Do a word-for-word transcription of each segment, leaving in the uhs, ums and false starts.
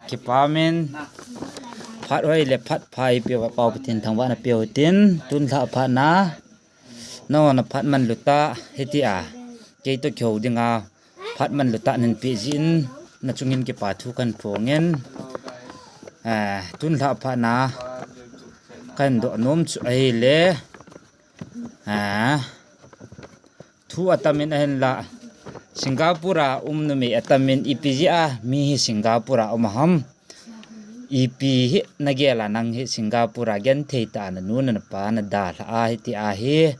Kipa min, phat hoi le phat pha eipeuva Pathen thangvahna peu tin, tun lha phat na, nangho na phat man lutah, hitia, kei toh kihou dinga, phat man lutah nin peh jeh in, na chungin kipa thu kahin phongin, eh, tun lha phat na, kahin doh nom chu ahile, eh, thu atamin ahinlah, Singapore a um numei atamin ipi jeh a mi hi Singapore a um ham. Ipi hi nagel a nang hi Singapore a genthei tah a nanu napa nadalhah a hitia hi.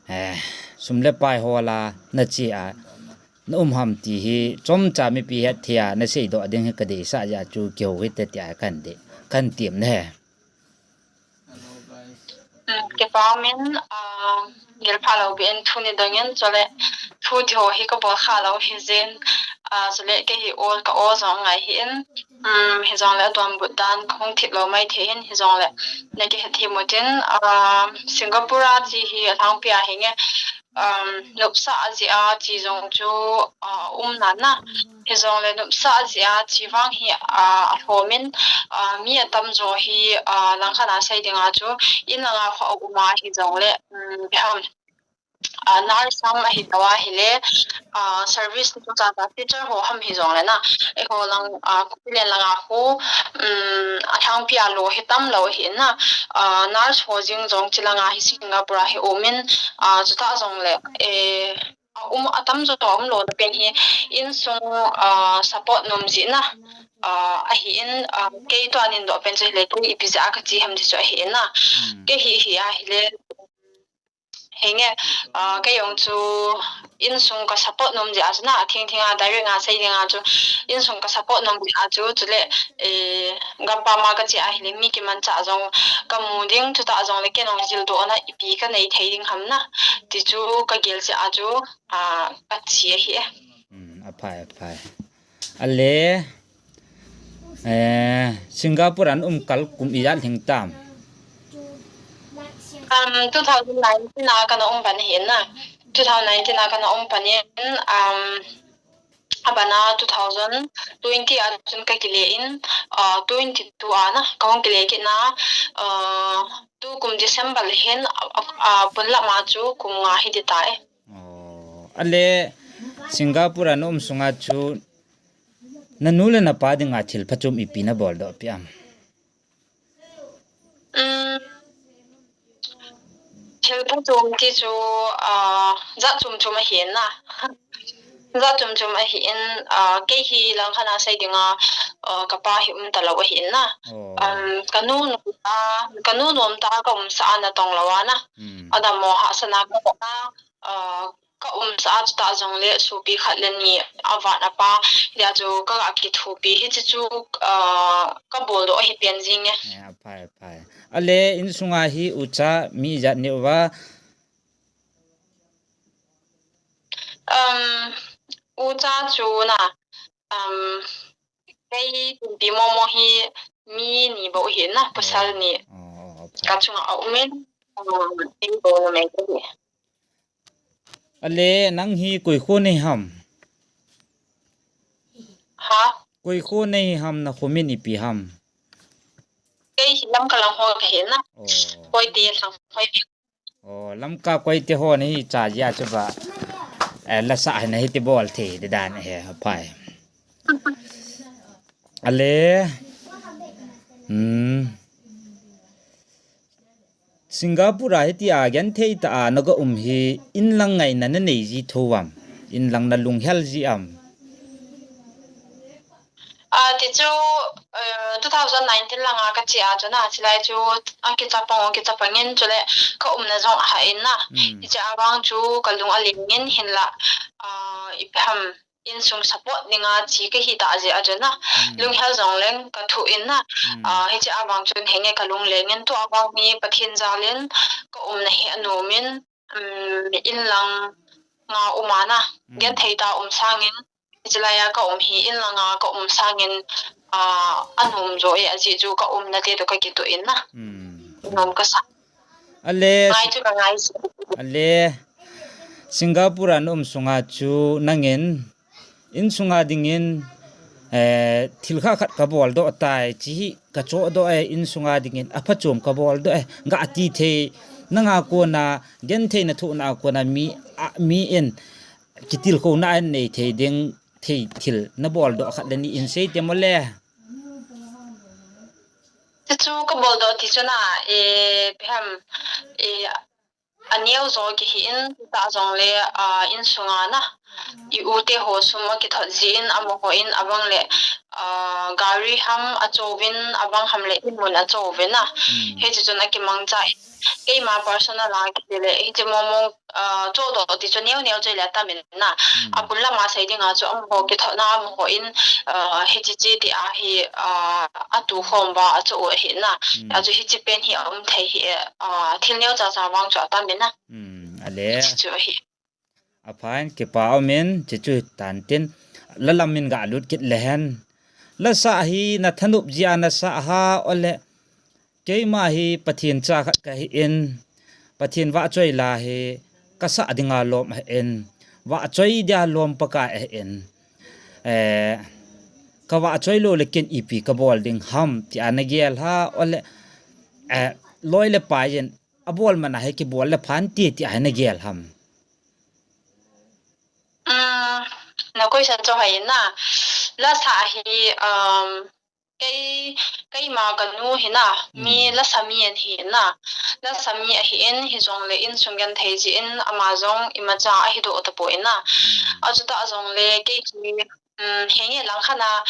Eh, sum le pai hola nache a na um ham ti hi chomcha mipi hetthei a naseidoh ding hi kadeisah jeh a chu kihou hite tia kahin dei, kahin tem nahi. Kipa min, ah, gilpha lou beh in thu nidang in, chule thu ti ho hi kabol kha lou hijeh in, ah, chule kei hi o, ka o jong ngai hih in, um, hijongle adonbut dan kahung thip lou maithei in, hijongle nakihethem utin, ah, Singapore a che hi alhangpi a hinge, um, nopsah jeh a che jong chu, ah, um nan na. Hijongle nopsah jeh a che vang hi, ah, alhomin, ah, mi atamjo hi, ah, langkhat a sei dinga chu in langa kho a um a hijongle, um, ipi ham, ah, nurse ham ahilou ahile, ah, service tu cha cha teacher ho ham hijongle na, eiho lang, ah, khopi len langa khu, um, alhangpi a lo hi tamlou ahi na, ah, nurse ho jeng jong che langa hi Singapore a hi umin, ah, chutah jongle, eh, a um, atamjo a umlouna pen hi insung, ah, support nom jeh na, ah, ahin, ah, kei toh anin doh pen chu ahile kei ipi jeh a kache ham ti chu ahi na. Kei hi, hi ahile, hinge, ah, kei jong chu insung ka support nom jeh a chu na, atheng theng a direct a sei dinga chu insung ka support nom jeh a chu, chule, eh, gampam a kache ahile mi kimanchah jong kamu ding, chutah jongle kei jong jildohna ipi kanei thei ding ham na ti chu kagel jeh a chu, ah, kache ahi e. Aphai, aphai. Ale, eh, Singapore a na um kal kum ijat lhing tam? Um, two thousand nineteen a kana um pan ahi na. Two thousand nineteen a kana um pan in, um, abana two thousand twenty a chun kakile in, uh, twenty-two a na kahung kile kit na, uh, tukum December le hin, uh, uh, pon lam a chu kum nga hiti tai. Ale, Singapore a na um sunga chu nanu le napa dinga thil phachom ipi nabol doh pi am? Um, thil phachom ti chu, ah, jat chom chom ahi na. Jat chom chom ahin, ah, kei hi langkhat a sei dinga, ah, kapa hi um talou ahi na. Um, kanu nom ta, kanu nom ta ka umsa a natong lou a na. Adammo hahsatna ka, ah, ka umsa a chutah jongle sopi khat le ni avat apa, hia chu kaga kithopi hiche chu, ah, kabol doh ahi pen jing e. Aphai, aphai. Ale, insunga hi ucha mi ijat nei uva? Um, ucha chu na, um, kei tumpi momo hi mi ni bou hi na, pasal ni. Kachunga aumin, um, kei bou numei kahi. Ale, nang hi koi kho nei ham? Ha? Koi kho nei ham, nakho min ipi ham? Kei hi Lamka lang ho kahi na. Koite lang hoi. Lamka koite ho nahi cha jeh a chu ba, eh, lasa hi nahi ti bol thei di dan he, aphai. Ale, hmm. Singapore a hitia genthei tah a naga um hi inlang ngaina nanei ji thou am? Inlang nalunghel ji am? Ah, ti chu, eh, two thousand nineteen langa kache a chu na, chulai chu akichapang, akichapang in chule ka umna jong ahah in na. Hiche a vang chu kalung aleng in hinlah, ah, ipi ham, insung support dinga che kahi tah jeh a chu na. Lunghel jongleng kathoh in na. Ah, hiche a vang chun henge kalung leng in tua vang hi Pathen jal in ka umna hi anom in, um, inlang nga um a na. Genthei tah a um sangin, hiche laiya ka um hi inlanga ka um sangin, ah, anom jo e, ajeh chu ka umna te toh kakitoh in na. Nom kasa. Ale, ngai chu ka ngai. Ale, Singapore a na um sunga chu nangin, insunga dingin, Eh, thil kha khat kabol doh tai, chi hi kachoh doh e, insunga dingin aphachom kabol doh e, gati thei, nanga kona, genthei na thohna a kona mi, a, mi in kitilkhouna anei thei ding, thei thil nabol doh khat le ni in sei temo le. Chu kabol doh ti chu na, eh, phem, eh, aneo jo kihi in, ta jongle, ah, insunga na, i u te ho sum akithot ji in, amaho in, abang le, ah, gari ham achouvin, abang ham le in mun achouvin na. Hmm. Hichi chun akimangcha in, keima personal a kiti le, hichi mong mong, ah, choh doh ti chu neo neo choi le atamin na. Hmm. Abul lama sei dinga chu amaho kithotna, amaho in, ah, hichi chi ti ahi, ah, atukhom ba achoh u ahi na. Hmm. Achu hichi pen hi aum thei hi, ah, thil neo cha cha vang chu atamin na. Hmm, ale. Chu hi. Aphan kipa umin, chuchu tantin, la lam in galut kit le hen. Lasa hi nathanop jia nasa ha ole. Keima hi Pathen cha khat kahi in, Pathen vahchoi la hi kasah dinga lom ahi in, vahchoi dia lom Pakai ahi in. Eh, kavahchoi lou le ken ipi kabol ding ham, tia nagel ha, ole, eh, loi le pai in, abol man a hi kibol le phan ti, tia hi nagel ham. Mm, na question chu hai na. Lasa hi, um, kei, keima kanu hi na, mi lasa mi ahi na. Lasa mi ahi in, hijongle insung genthei ji in, ama jong imacha ahi doh tapoi na. Achuta jongle kei hi, um, henge langkhat na,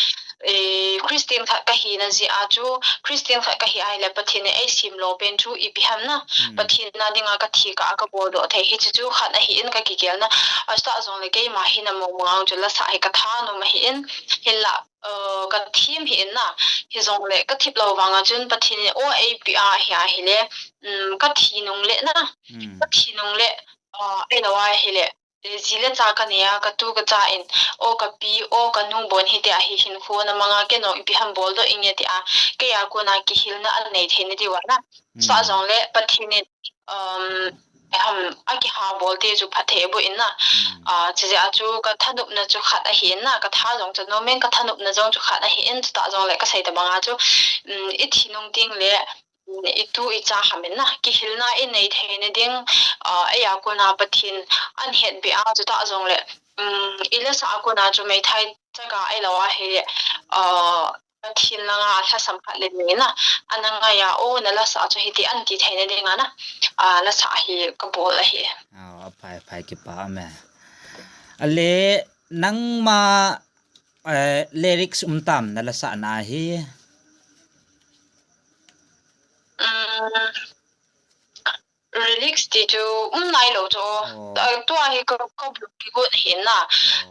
eh, Christian khat kahina jeh a chu, Christian khat kahi ahile Pathen in eisemlou pen chu ipi ham na. Pathen na dinga kathi kah a kabol doh thei hichi chu khat ahi in kakigel na. Achuta jongle keima hina mong mong a chu lasa hi kathanom ahi in, hinla, uh, kathem hi in na. Hijongle kathip lou vang a chun Pathen in o eipeh a hi ahile, um, kathi nung le na. Kathi nung le, uh, eilou ahile, eh, ji le cha kanei a, katu kacha in, o kapi, o kanu bon hiti ahi hinkho na manga kei jong ipi ham bol doh inge tia, kei a kona kihilna anei thei na diu a na. Sa jongle Pathen in, um, ham, akiha bol te chu phatthei abol in na. Ah, chujeh a chu kathanopna chu khat ahi in na, katha jong chu nom in kathanopna jong chu khat ahi in, chuta jongle kasei tabang a chu, um, ithi nung teng le, itu icha ham in na, kihilna inei thei na ding, ah, eia kona Pathen ahin hetbe a, chuta jongle, um, ilasa a kona chu meithai chaga eilou ahile, ah, Pathen langa lhasam khat le ni na, ana ngai a, o, nalasa chu hiti anti thei na ding a na, ah, lasa hi kabol ahi. Ah, aphai, phai kipa me. Ale, nangma, eh, lyrics um tam nalasa na hi? Um, lyrics ti chu um nailou chu. Tua hi ka, ka kigot ahi na.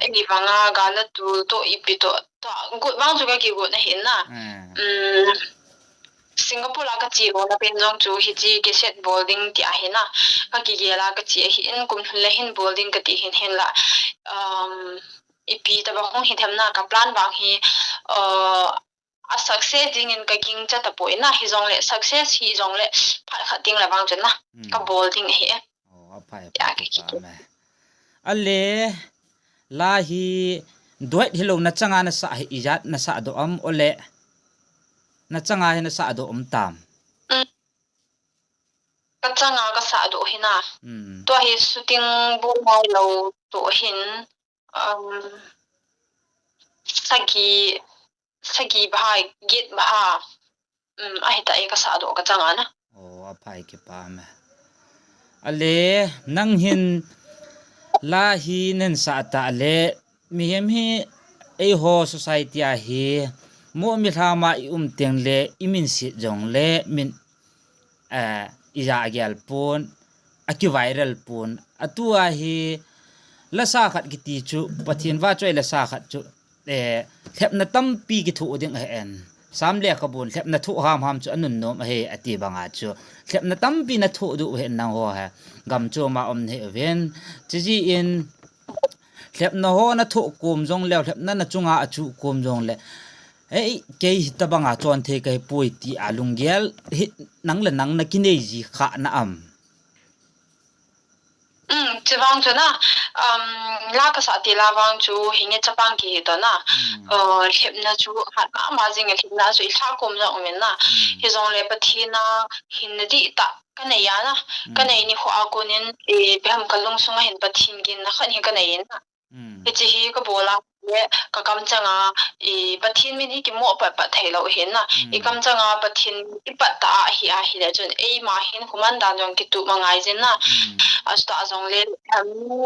Eini vanga gal a tu to ipi to. Tua got vang chu kakigot ahi na. Um, Singapore a kache lona pen jong chu hiche cassette bol ding ti ahi na. Kakigel a kache ahi in kum lhun le hin bol ding kati hin hinla. Um, ipi tabang hung hi them na ka plan vang hi, uh, a success ding in kagingcha tapoi na, hijongle success hijongle phat khat ding le vang chun na kabol ding ahi e. Oh, aphai, aphai. Ale, la hi duet hilou nachanga nasa hi ijat nasa doh am ole? Nachanga hi nasa doh um tam? Mm. Kachanga kasa doh hi na. Mm. Tua hi shooting bol nailou toh hin, um, sagi, sagi bha, get bha. Um, ahi ta e kasa doh kachanga na. Oh, aphai kipa me. Ale, nang hin la hi nasa ta le, mihem hi eiho society a hi, mo mi lhama i um teng le, i min sit jongle, min eh, ija agel pon, aki viral pon. Atua hi lasa khat kiti chu, Pathen vahchoi lasa khat chu, eh, lhepna tampi kithoh ding ahi en. Sam le kabon, lhepna thoh ham ham chu anunnom ahi ati banga chu. Lhepna tampi nathoh diu ahi en nangho hi. Gam chom a um nahi uvin. Chujeh in, lhepna ho nathoh kom jongleu, lhepna nachunga achuh kom jongle. Ei, kei hitabanga chon thei kahipoi tia lunggel hi nang le nang nakinei ji kha na am? Um, Chuvang chu na, um, la kasah til a vang chu hinge chapang kihi to na. Hmm. Uh, lhepna chu hat mama jing e, lhepna chu ilha kom jong um in na. Hmm. Hijongle Pathen a hinna dihtah kanei a na. Hmm. Kanei nikho a konin, eh, ipi ham kalungsunga hin Pathen ginna khat hi kanei in na. Hmm. Hiche hi kabol a le kakamchanga, i Pathen min hi kimoh patpat thei lou ahin na. Hmm. Ikamchanga Pathen ipat ta ahi, ahile chun eima hin human dan jong kitup angai jin na. Hmm. Achutah jongle,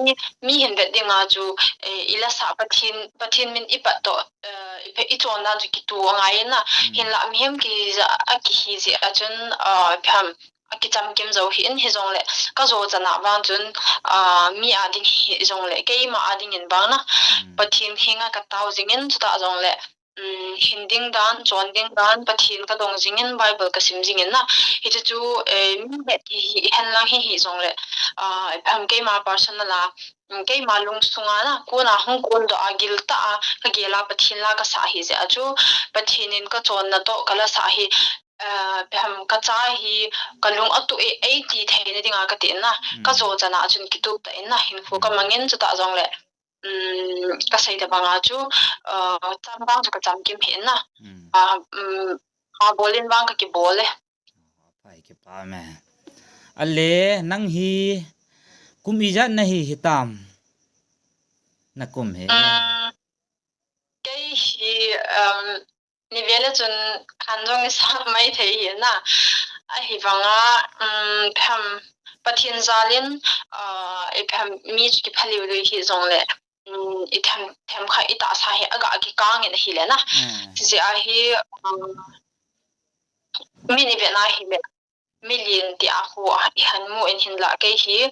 mi, mi hin vet dinga chu, eh, ilasah Pathen, Pathen min ipat toh, eh, ipe, ichon dan chu kitup angai in na. Hmm. Hinlah mihem kija, akihi jeh a chun, ah, ipi ham, akichamkim jou hih in, hijongle kajo chan a vang chun, ah, mi a ding hijongle keima a dingin vang na. Hmm. Pathen henga katao jingin, chutah jongle, um, hin ding dan, chon ding dan, Pathen kadong jingin, Bible kasim jingin na. Hichu chu, eh, mi het hi, hi, hen lang hi, hijongle, ah, ipi ham keima personal a, um, keima lungsunga na, kona hung kondoh a giltah a kagel a Pathen la kasah ahi jeh a chu, Pathen in kachonna toh kalasah hi, ah, ipi ham kacha hi kalung atuh e, eiti theina dinga kati in na. Hmm. Kajo chan a chun kitup ta in na, hinkho kamangin chutah jongle, um, kasei tobanga chu, ah, cham vang chu kachamkim hih in na. Hmm. Ah, um, abol in vang kakibol e. Aphai, kipah e. Ale, nang hi kum ijat nahi hitam? Nakum hi. Um, kei hi, um, nivele chun khan jong isa mai thei hi na. Ahivanga, um, ipi ham Pathen jalin, ah, ipi ham mi chu kipha liu liu hijongle, um, ithem, themkhat itahsa hi aga kikang in ahile na. Hmm. Hijeh a hi, um, mi nivena hile, milen tia khu ihin mu in hinlah kei hi,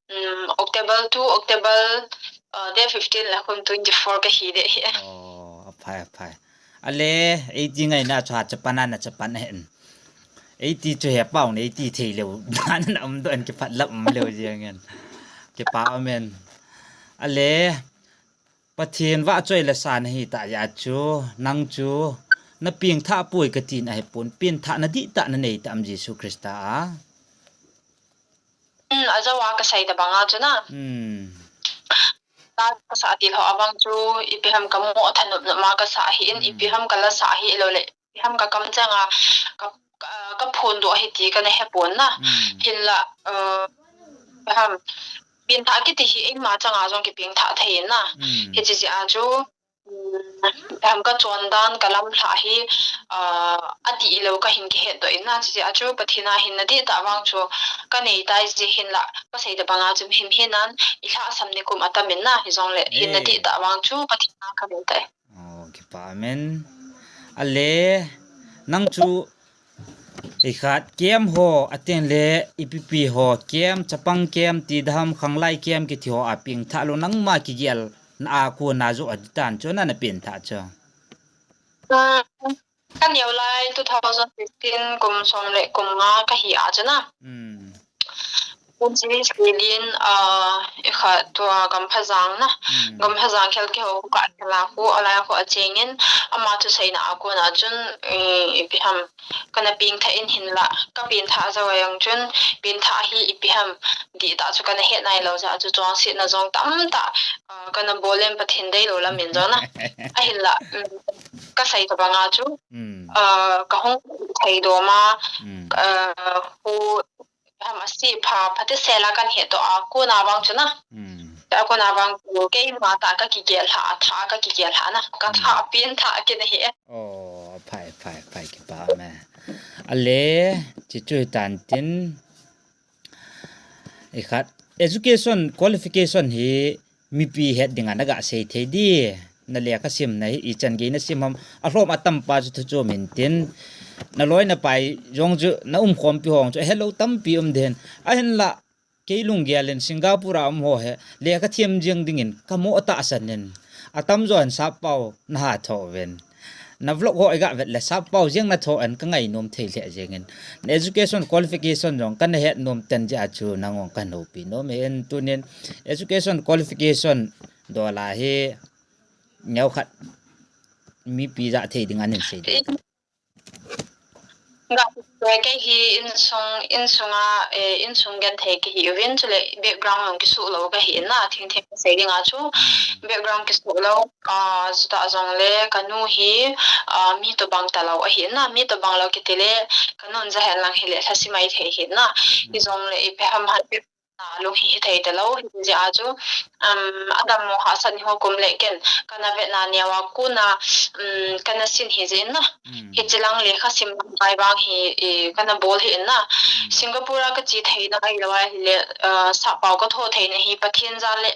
um, October two, October, uh, date fifteen le khun twenty-four kahi ding ahi. Oh, aphai, aphai. Ale, eiti ngaina chu ha chapan a na chapan ahin. Eiti chu hepau ne, eiti thei leu. Dan na um doh in kiphat lap um leu jeng in. Kipah um in. Ale, Pathen vahchoi le sa nahi tah jeh a chu, nang chu, na pengthah poi kati na ahipon, pengthah na dihtah nanei tam Jesu Christa a. Hmm, ajou a kasei tobanga chu na. Hmm. La kasah til ho a vang chu, ipi ham kamoh thanop nop ma kasah ahin, hmm, ipi ham kalasah ahi lou le, ipi ham kakamchanga, ka, ka, kaphondoh ahi ti kana hepon na. Hmm. Hinlah, uh, ipi ham, pengthah kiti hi eima changa jong kipengthah thei in na. Hmm. Hiche jeh a chu, um, ipi ham kachon dan kalamlhah hi, uh, adih lou kahin kihetdoh in na, hiche jeh a chu Pathen a hinna dihtah vang chu kanei tai jeh hinlah, kasei tobanga chu mihem hinan ilhahsam nikum atam in na, hijongle hinna dihtah vang chu Pathen a kanei tai. Oh, kipah e. Ale, nang chu ikhat kem ho, atengle ipipi ho kem, chapang kem, tidam, khanglai kem kiti ho a pengthah lou, nangma kigelna a kona joh ahitan chu na, na pengthah chu. Hmm, kaneo lai two thousand fifteen kum som le kum nga kahi a chu na. Hmm. Kum sagi seilin, ah, ikhat tua Gamphajang na. Hmm. Gamphajang khel keiho khu kakhel a khu, alai khu achengin, ama thuseina a kona chun, eh, ipi ham, kana pengthah in hinlah, kapengthah jou a jong chun, pengthah hi ipi ham, dihtah chu kana het nailou jeh a chu chonsetna jong tamtah, ah, kana bol in Pathen deilou lam in jong na. Ahinlah, um, kasei tobanga chu, hmm, ah, kahung thei dom a, hmm, ah, khu ham asipha, phatisel a kahin hetdoh a kona vang chu na. Hmm. A kona vang chu keima tah kakigel lhah, athah kakigel lhah na. Kathah, hmm, pengthah kit ahi e. Oh, aphai, aphai, aphai, kipah e. Ale, hichu hitan tin. Ikhat, education qualification hi mipi het dinga naga sei thei di, na lekha simna hi ichan gei nasim ham, alhom atampa chu thu chom intin, naloi napai jong chu, na umkhompi ho chu ahelou tampi um ding. Ahinlah, kei lunggel in Singapore a um ho hi lekha them jeng dingin kamoh tahsan in, atamjo in sappao naha tho uvin. Na vlog ho iga vet le sappao jeng natho in kangainom thei lheh jengin. Na education qualification jong kana het nom tan jeh a chu nang jong kahin houpi nom in, tunin education qualification dola hi neokhat mipi ja thei ding ahin sei ding. Ga, kei hi insung, insunga, eh, insung genthei kahi uvin, chule background jong kisuh lou kahi na, thingthing kasei dinga chu. Background kisuh lou, ah, chuta jongle kanu hi, ah, mi tobang talou ahi na, mi tobang lou kiti le, kanun jahen lang hile, lhasim mai thei hi na. Hijongle ipi ham ham, ah, lung hi hithei talou, hijeh a chu, um, adammo hahsat ni ho kum le ken, kana vetna neo a kona, um, kana sin hijeh in na. Hiche lang lekha sim lai vang hi, eh, kana bol hi in na. Singapore a kache theina ahilou ahile, ah, sappao katho theina hi Pathen jal le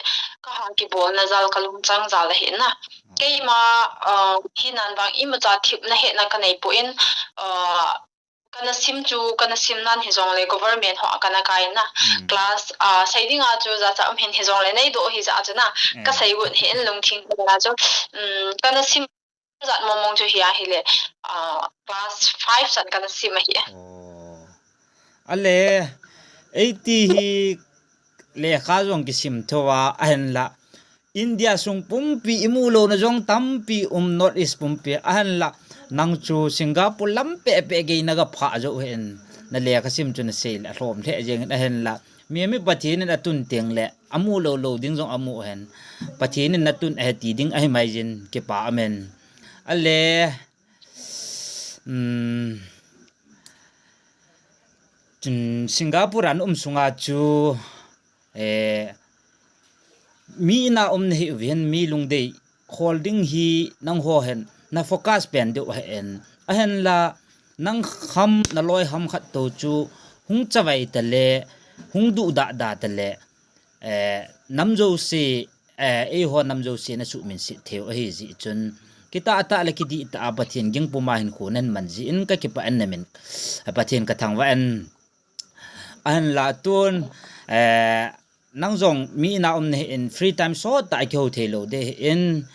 kaha kibolna jal kalungchang jal ahi in na. Keima, ah, hinan vang imacha thipna hetna kanei poi, ah, kana sim chu, kana sim nan hijongle government hoa kana kai na. Class, ah, sei dinga chu jachat um hin hijongle neidoh hijeh a chu na. Kasei got hi in lungthim a chu, um, kana sim jat mong mong chu hi ahile, ah, class five chan kana sim ahi. Ale, eiti hi lekha jong kisim thou a, ahinla India sung pumpi imu louna jong tampi um, North East pumpi, ahinla nang chu Singapore lam pehpeh gei nagaphah jou hin, nalekha sim chu nasei le alhom lheh jeng in, ahinla mi, mi Pathen in atun tengle amu lou lou ding jong amu hen. Pathen in natun ahi ti ding ahi mai jin, kipa amen. Ale, um, chun Singapore a naum sunga chu, eh, mi ina um nahi uvin, mi lungdei hol ding hi nangho hin nafocus pen diu ahin. Ahinla nang ham, naloi ham khat tou chu hung chavai tale, hung duhdah dah tale, eh, nam jouse, eh, eiho nam jouse nasuhminset theiu ahi jeh chun, kitah tah le kidihtah a Pathen ging puma hinkho naman jeh in kakipah in, namin Pathen kathangvah in. Ahinla tun, eh, nang jong mi ina um nahin free time sot tah a kihou thei lou ding ahin,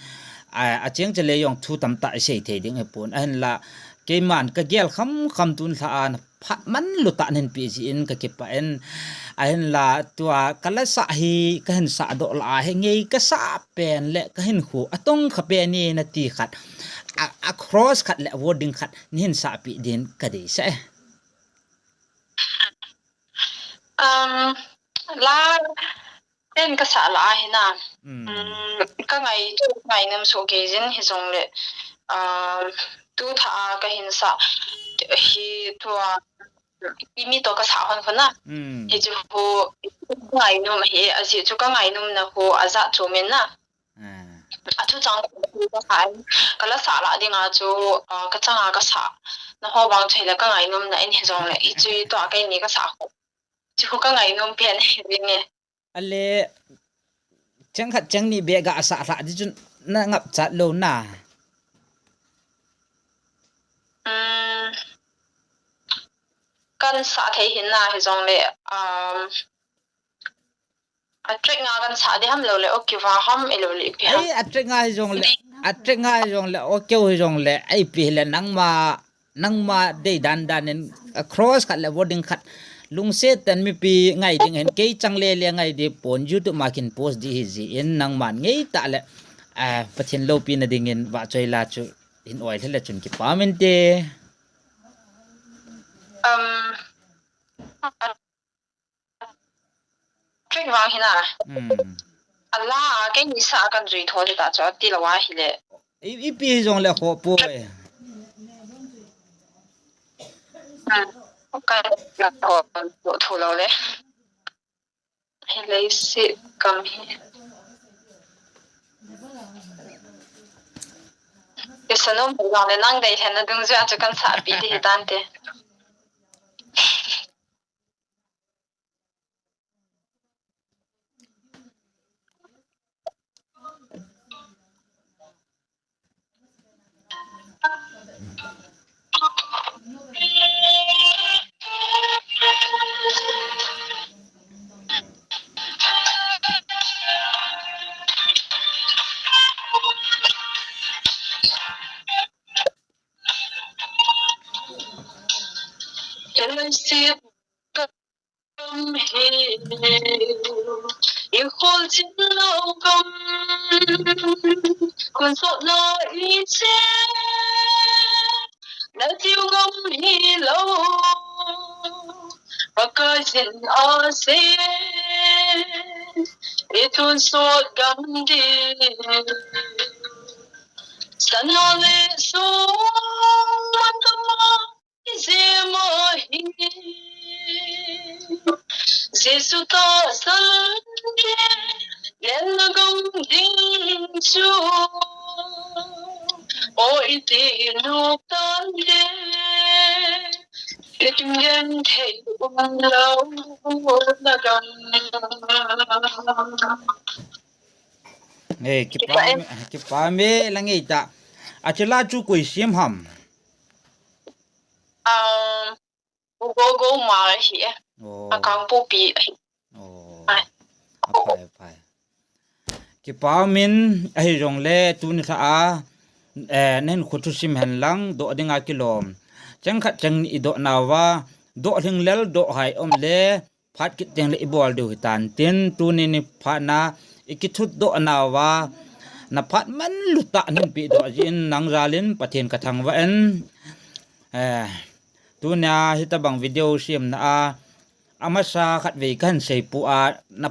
ah, acheng chale jong thu tamtah isei thei ding ahipon. Ahinla keiman kagel kham kham tun lha a naphat manlou tah nahin peh jeh in kakipah in. Ahinla tua kalasah hi kahin sahdoh lah a hi ngei kasah pen le kahinkho atongkha pen e nati khat, a, a cross khat le a wording khat nahin sahpeh din kadeisah e. Um, la, ken kasah lah ahi na. Um, kangai, kangai nom soh kei jin hijongle, um, tu thah a kahin sah hi tua, imi toh kasah hon khu na. Hichu khu kangai nom ahi, ajeh chu kangai nomna khu ajat chu min na. Athu chang khu kasah, kalasah lah dinga chu, ah, kachanga kasah. Naho vang chu hile kangai nomna in hijongle, hichu tua keini kasah khu. Chu khu kangai nom pen ahi ding e. Ale, cheng khat cheng ni beh gasah lha di chun nangapchat lou na. Um, kansah thei hin na hijongle, um, a track nga kansah di ham lou le, okay va ham ilou le ipi ham. Ai, a track nga hijongle, a track nga hijongle, okay hijongle, ipi hile nangma, nangma dei dan dan in, a cross khat le wording khat, lungset tah in mipi ngai ding hin, kei chang le le ngai di pon, YouTube ma kin post di hi jeh in, nangman ngeitah le, ah, Pathen loupina dingin vahchoi la chu hin oi lheh le chun kipa min te. Um, Track vang hi na. Hmm. A la a keini sa a kan jui tho le ta chu ati lou a hile. I, ipi hijongle khoh poi. Hmm. Kan la khoh tho lou le. Hi leiset gam hi. Isa nom jongle nang dei lhenna dungjui a chu kan sahpi di hi tante. Gam hi, i khol chin lou gam, kun sot na i che, na tiu gam hi Pakai jin ase, itun sot gam di. Sanale so matama jemo hi. Jesu ta san ke, len gam ding chu. O iti nu tan de. Ken thei um lo na gam. Hey, kipa, kipa me lang ei ta. Achela chu koi sim ham. Um, Ugo go ma hi e. Oh. Akang pu pi. Oh. Aphai, aphai. Kipa min ahi jong le tuni tha a, eh, nen khu thusim hen lang, doh dinga kilom. Cheng khat cheng ni i doh nauva, doh hling lel doh hai om le, phat kit teng le i bol diu hitan tin, tuni ni phat na, i kithut doh nauva, na phat man lu ta nin pi doh jin nang jalin Pathen ka thangvah in, eh, tunia hitabang video siam na a, amasa khat vei kan sei pu a, na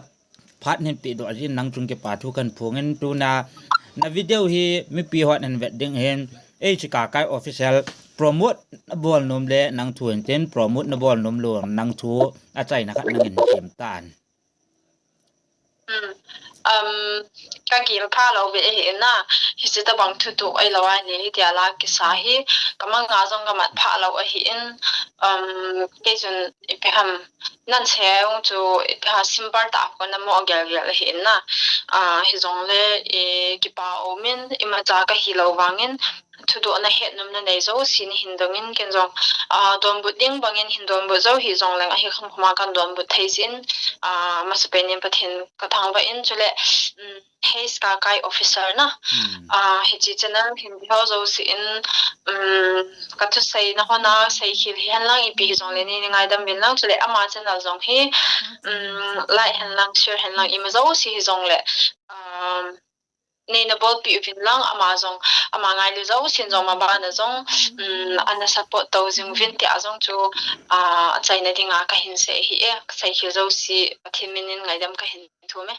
phat hin pi doh jin nang chung kipa thu kan phung in tuna na video hi mipi hon an vet ding hin, ei chi ka kai official promote na bol nom le nang thu hin tin promote na bol nom lo nang thu a chaina khat nang in siam tan. Hmm. Um, ka gil pha lo ve e hi na, hi chi tabang thu tu ai lo ai ni hi tia la kisa hi, ka manga jong ka mat pha lo a hi in, um, kei chun ipi ham, nan se ung chu ipi ha simple ta ko na mo gel gel hi na. Ah, hi jong le i kipa o min i ma cha ka hi lo vang in, thudoh na het nom na nei jouse ni hin dong in ken jong, ah, donbut ding bang in hin donbut jou hi jong leng ahi kham khama kan donbut thei jin, ah, masa pen in Pathen ka thangvah in chule, um, Hayes ka kai officer na. Hmm. Ah, hi chi channel hin ho jouse in, um, ka thusei na hona sei khel hi hen lang ipi hi jong le ni, ni ngaidam vin lang chule ama channel jong hi, um, like hen lang share hen lang ima jouse hi jong le, um, nei na bolpi uvin lang ama jong, ama ngai le jousen jong ma bana jong, um, ana support to jing uvin tia jong chu, ah, a chaina dinga ka hin sei hi e, ka sei khel jouse Pathen min in ngaidam ka hin thum e.